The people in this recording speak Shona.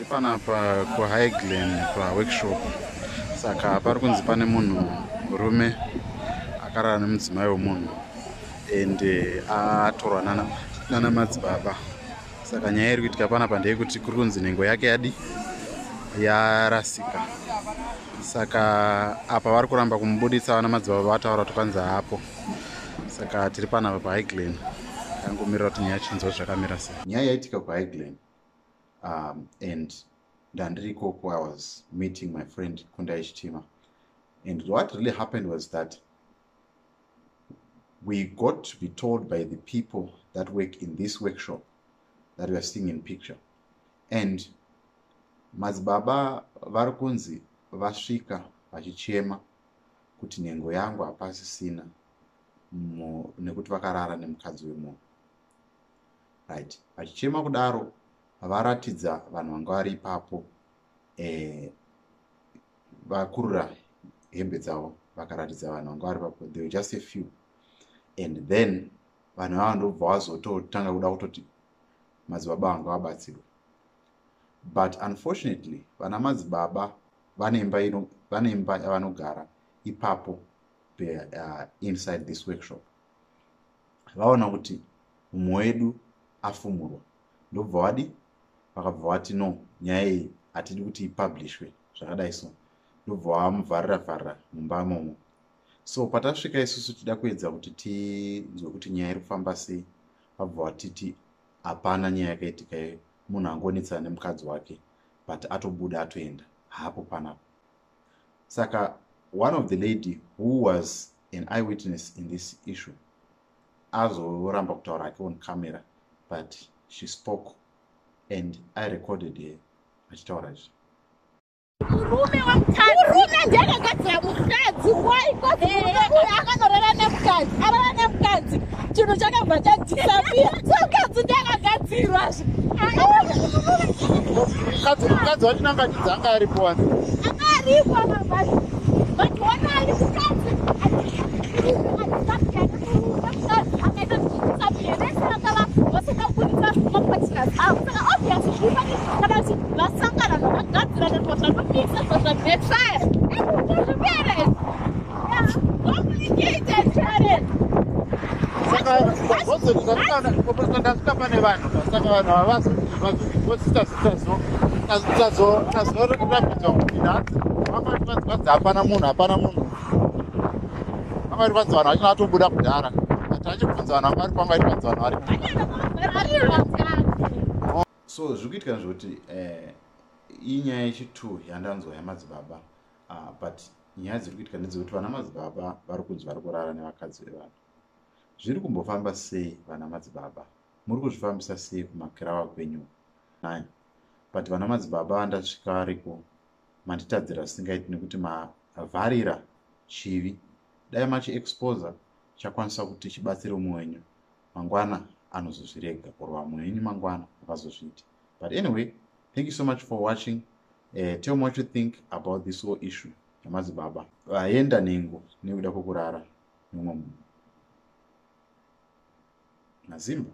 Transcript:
Tiri panapa kuHigh Glen paworkshop. Saka pari kunzi pane munhu murume akarara nemudzimai wemunhu and atorwa nana madzibaba. Saka nyaya iri kuitika panapa ndeyekuti kuri kunzi nhengo yake yadi yarasika. Saka apa vari kuramba kumubuditsa, vana madzibaba vataura kuti kwanzi haapo. Saka tiri panapa paHigh Glen, tangomirira kuti nyaya chinzwa zvakamira sei. Nyaya yaitika kuHigh Glen, and ndandiri ikoko. I was meeting my friend Kundai Chitima, and what really happened was that we got to be told by the people that work in this workshop that we are seeing in picture, and madzibaba vari kunzi vasvika vachichema kuti nhengo yangu hapasisina nekuti vakarara nemukadzi wemunhu, right? Vachichema kudaro, varatidza vanhu vanga vari ipapo, vakurura hembe dzavo, vakaratidza vanhu vanga vari ipapo. They were just a few, and then vanhu ava ndobva vazototanga kuda kutoti madzibaba vanga vabatsirwa. But unfortunately, vana madzibaba vane imba yavanogara ipapo inside this workshop. Vaona kuti mumwe wedu afumurwa, ndobva vadi vakabva vati, "No, nyaya iyi hatidi kuti ipublishwe zvakadai." So ndobva vamuvharira vharira mumba imomo. So patasvika isusu tida kuedza kuti tinzwe kuti nyaya iri kufamba sei, vabva vatiti hapana nyaya yakaitika, munhu angonetsana nemukadzi wake, but atobuda, atoenda hapo panapa. Saka one of the lady who was an eyewitness in this issue azoramba kutaura hake on camera, but she spoke and I recorded her achitaura izvi. Murume wemukadzi, murume ndiye akagadzira mukadzi. Why? Because murume uyu akanorara nemukadzi, arara nemukadzi, chinhu chakabva chadisappear. So mukadzi ndiye akagadzirwa. Mukadzi wacho nangachidzi anga aripo wani? Anga aripo akabva, but onani mukadzi adisappear nemurume, mukadzi akaita disappear, vese vakava vasina kubudisa mapartners avo. Saka obviously zvifani kana kuti vasangana, zvakagadzirana, zvanomisa, zvazvabackfire, zvipere complicated challenge. Saka ndasvika pane vanhu, saka vanhu ava vazorambidzwa kuti nhasi vangati vanzi hapana munhu, hapana munhu. Vangati vanzi vanhu vacho vatobuda kudhara, but achibvunza vanhu vanga vari panga vari vanzi vanhu vari So zviri kuitika ndezvekuti inyaya yechi2 yandanzwa yamadzibaba, but nyaya dziri kuitika ndedzekuti vana madzibaba vari kunzi vari kurara nevakadzi vevanhu. Zviri kumbofamba sei? Vana madzibaba, muri kuzvifambisa sei kumakirawa kwenyu nayo? But vana madzibaba vandasvika variko, manditadzira zvisingaiti nekuti mavharira chivi. Dai machiexposa, chakwanisa kuti chibatsire umwe wenyu mangwana anozozvirega, or vamwe venyu mangwana vakazozviita. But anyway, thank you so much for watching. Tell me what you think about this whole issue yamadzibaba vaenda nhengo nekuda kwekurara nemumwe munhu mazimba.